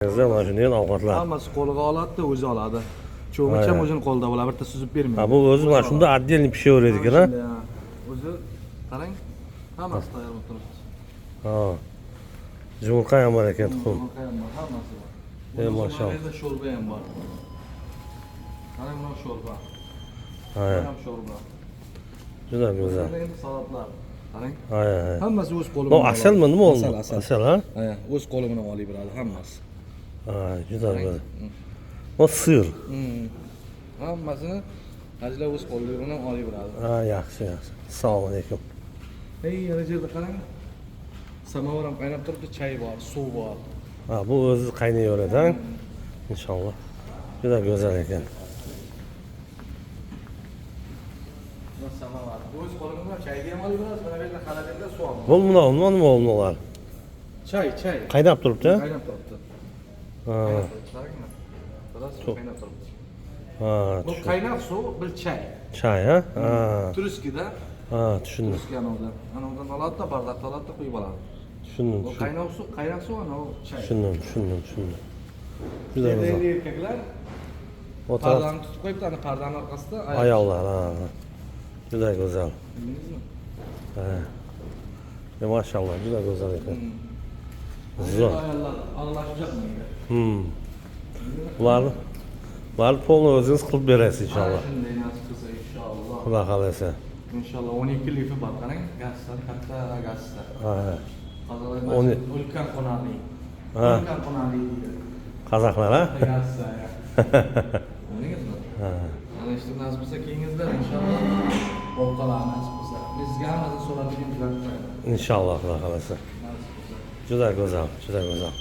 Mana shunday ovqatlar. Hammasi qo'liga oladi, o'zi oladi. Cho'mich ham o'zini qo'lida bo'ladi, bitta suzib bermaydi. Ha, bu o'zi mana shunda отдельно pishaveradi ekan, ha? Shunday, ha. O'zi qarang, hammasi tayyor bo'lib turibdi. Ha. Yumurta ham bor ekan, tuxum. Yumurta ham bor, hammasi bor. E, mashalloh. Mana yerda sho'rva ham bor. Qarang, mana sho'rva. Ha, Bu ham sho'rva. juda go'zal. Mana endi salatlar. Qarang. Ha, ha. Hammasi o'z qo'li Bu bilan. Asalmi, nima Asal, oldi? asal. Asal, ha? Ha, o'z qo'li bilan olib beradi hammasi. Ha, juda go'zal. Bu sir. Hammasini hajilar o'z qo'li bilan olib beradi. Ha, yaxshi, yaxshi. Assalomu alaykum. Ey, yana yerda qarang. Samovar ham qaynab turibdi, chay bor, suv bor. Ha, bu o'zi qaynayveradi, ha? Inshaalloh. Juda go'zal ekan. Buni samovar. O'z qo'li bilan chayga ham olib berasiz, mana bu yerda xolodilnikda suv ham bor. Bu nima, nima, nima bular? Chay, chay. Qaynab turibdi? Qaynab turibdi. Ha, Qarangmi? Bilasiz, qaynab turibdi. ha, Bu tushundim. qaynoq suv, bir chay. Chay, ha? Ha, Turskida, ha, tushundim. turski anavdan. Anavdan oladi-da, bardaqda oladi-da, quyib oladi. Tushundim, Bu tushundim. qaynoq suv, qaynoq suv anavi chay. Tushundim, tushundim, tushundim. Juda Endi go'zal. endi erkaklar O taraf pardani tutib qo'yibdi, ana pardani orqasida ayollar, ha. Juda go'zal. Bildingizmi? Ha. E, mashalloh, juda go'zal ekan. Zo'r. Ayollar aralashib menga. Bularni полный o'zingiz qilib berasiz inshaalloh. Shunday nasib qilsa inshaalloh. Xudo xohlasa. Inshaalloh 12 lifi bor, qarang, gazdan katta gazda. Ha. Qozonlar ulkan xonali. Ha. Ulkan xonali deydi. Qozoqlar, ha? Gazda. Bildingizmi? Ha. Ana işte nasib qilsa keyingizlar inshaalloh bo'lib qoladi nasib qilsa. Biz sizga hammasini so'rab tuzatib qo'yamiz. Inshaalloh, xudo xohlasa. Nasib qilsa. Juda go'zal, juda go'zal.